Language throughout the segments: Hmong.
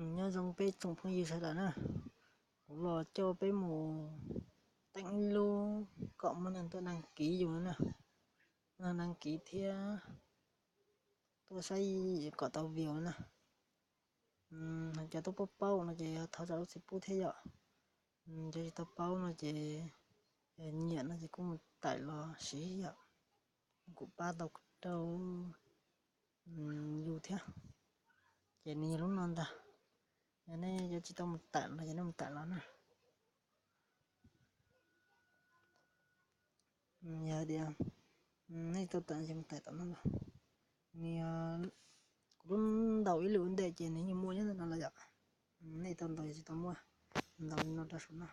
Nyob zoo peb tsoom phooj ywg sawv daws na, kuv los coj peb mus teeb ib lub kom muaj neeg tuaj đăng ký yus na, neeg đăng ký thiab tuaj saib kom tau view na. Cov tuaj paub paub no ces thov zam lub txim pub thiab yom. Cov tsis tau paub no ces nyiam no ces kuj mus tải los siv yom. Kuv pab tau rau yus thiab. Ces nws yog lub no ntag. Yog nej yuav tsis tau mus tải no ces nej mus tải los na. Yog tias nej tau tải ces mus tải tom no los. Nws yog kuv lub ntaus ib lwm ua ntej ces nws yeej muaj nyob ntawm no los yom. Nej tau ntaus yog tsis tau muaj, ntaus li no rau saum no.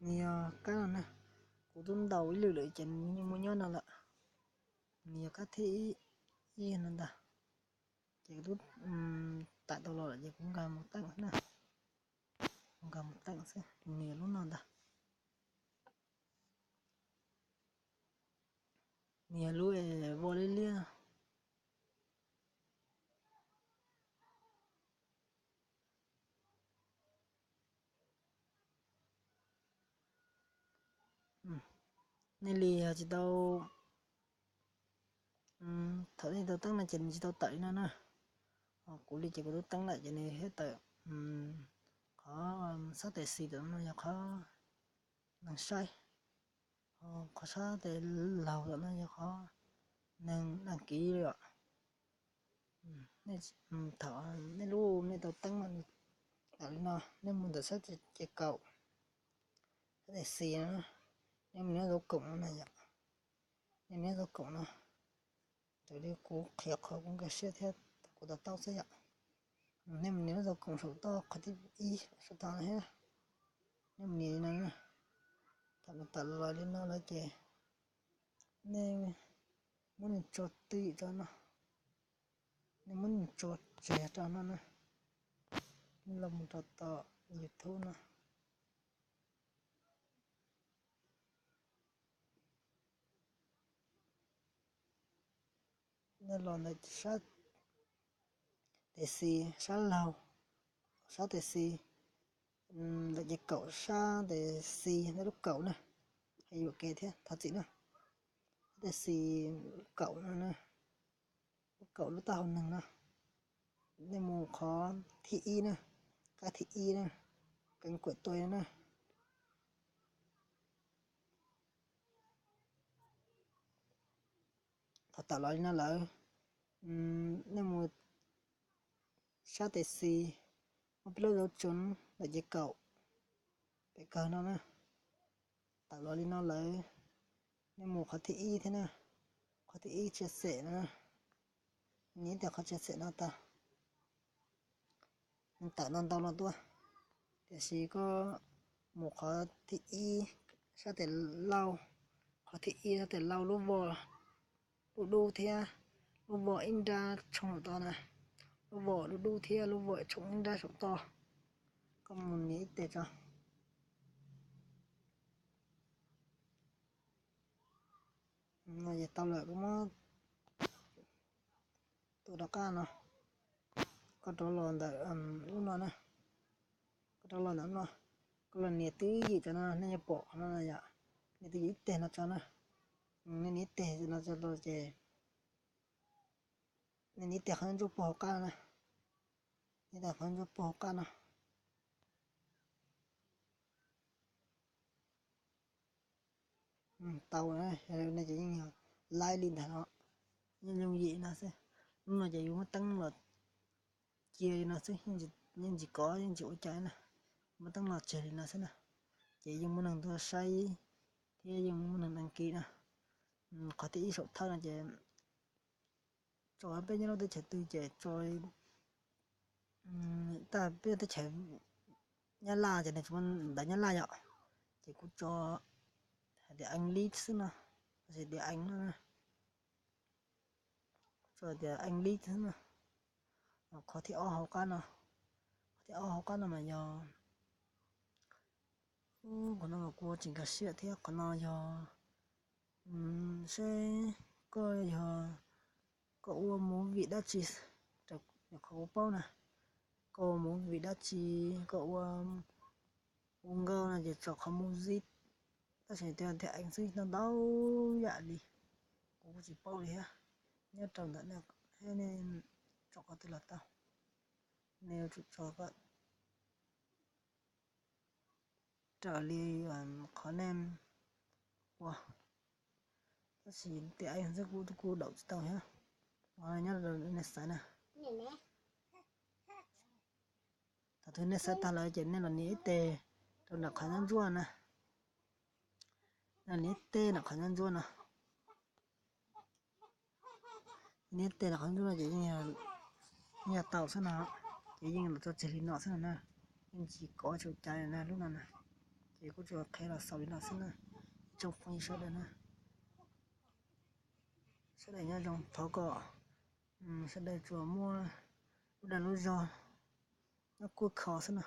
Nws yog kab no na, kuv twb ntaus ib lwm lawm ces nws yeej muaj nyob no lawm. Nws yog kab thib ib no ntag. Ces kuv twb tải tau los lawm ces kuv nkag mus teeb na. Kuv nkag mus teeb xwb, nws yog lub no ntag. Nws yog lub es voj liab liab. Nej li yog tsis tau, thaum nej tau teeb no ces nws tsis tau tawm li no na. Ho kuv li ces kuv twb teeb lawm ces nws thiaj tawm. Qhov sab tes xis tom no yog qhov neeg saib, ho qhov sab tes laug tom no yog qhov neeg đăng ký li os. Thaum nej lub nej tau teeb no, tawm li no, nej mus ntawm sab ces kaum, sab tes xis no, nej mus nyob zaub koom no na yom. Nej mus nyob zaub koom no, raws li kuv qhia qhov kuv nkag siab thiab kuv to taub xwb yom. Nej mus nias lub zaub koom saum toj qhov thib ib saum toj no thiab. Nej mus nias li no, thaum nws tawm los li no lawm ces nej muab nws tso twm rau no, nej muab nws tso tseg rau no na, nej los mus rau tom YouTube no. Nej los ntawm sab tes xis sab laug, sab tes xis ntawm ces kaum sab tes xis ntawm lub kaum na, hais yuam kev thiab thov txim na. Sab tes xis lub kaum no na, lub kaum lub taub hau neeg no, nej mus qhov thib ib na, kab thib ib na, keev kuam tuaj na. Thaum tawm los li no lawm, nej mus sab tes xis, muaj peb lub dấu chấm ntawm ces kaum pem kawg no na. Tawm los li no lawm, nej mus qhov thib ib thiab na, qhov thib ib chia sẻ no, nias tias qhov chia sẻ no tag. Nws tawm ntau ntau no tuaj, tiam sis koj mus qhov thib ib sab tes lauj, qhov thib ib sab tes lauj lub voj dub dub thiab lub voj ib nrab tshooj saum toj na, lub voj dub dub thiab lub voj tshooj ib nrab saum toj, koj mus nias ib teg tso. No ces tau lawm, koj muab tua rov qab no, koj rov los ntawm lub no na, koj rov los ntawm lub no, koj los nias twj ywm tso no, nej yuav pom qhov no yom, nias twj ywm ib teg no tso na, nej nias ib teg no tso ces nej nias ib teg qhov ntsuab puag hauv qab na, nias qhov ntsuab puag hauv qab no. Tau, ces yeej yog laib li ntag no, yeej yooj yim no xwb. Lub no ces yus muab teeb los cia li no xwb, yeej tsis kov yeej tsis ua cas na, muab teeb los tseg li no xwb na, ces yeej muaj neeg tuaj saib thiab yeej muaj neeg đăng ký na. Qhov thib ib saum thawj no ces tso peb nyob lub teb chaws twg ces tso, tag peb teb chaws Nyab Laj ces nws tsis muaj ntawv Nyab Laj yom, ces kuv tso hais tias English xwb no, tias English no, tso tias English xwb no. Qhov thib ob hauv qab no, qhov thib ob hauv qab no mas yog, qhov no mas kuv tsis nkag siab thiab, qhov no yog Seb koj yog, koj ua movie dab tsi, rau qhov kuv paub na, koj ua movie dab tsi, koj ua, ua nkauj no ces tso qhov music, tab sis tias thiaj ev xwb no ntau yam li, kuv kuj tsis paub li thiab. Nyob rau ntawm nej, nej tso qhov twg los tau, nej yuav tsum tso kom raws li qhov nej ua, tab sis tias ev xwb kuv kuj daus tsis tau thiab. Nyob rau nej xaiv na. Thaum twg nej xaiv tag lawm ces nej los nias ib teg rau nram qhov nyob ntsuab na, los nias ib teg nram qhov nyob ntsuab no. Nias ib teg nram qhov ntsuab no ces yeej yog tau xwb no, ces yeej los tso tseg li no xwb no na, yeej tsis kov tsis ua cas li na lub no na. Ces kuv tsuas qhia los xaus li no xwb na, ib tsoom phooj ywg sawv daws na. Sawv daws nyob zoo, thov kom sawv daws tsuas muaj lub dag lub zog nyob kuaj kho xwb no.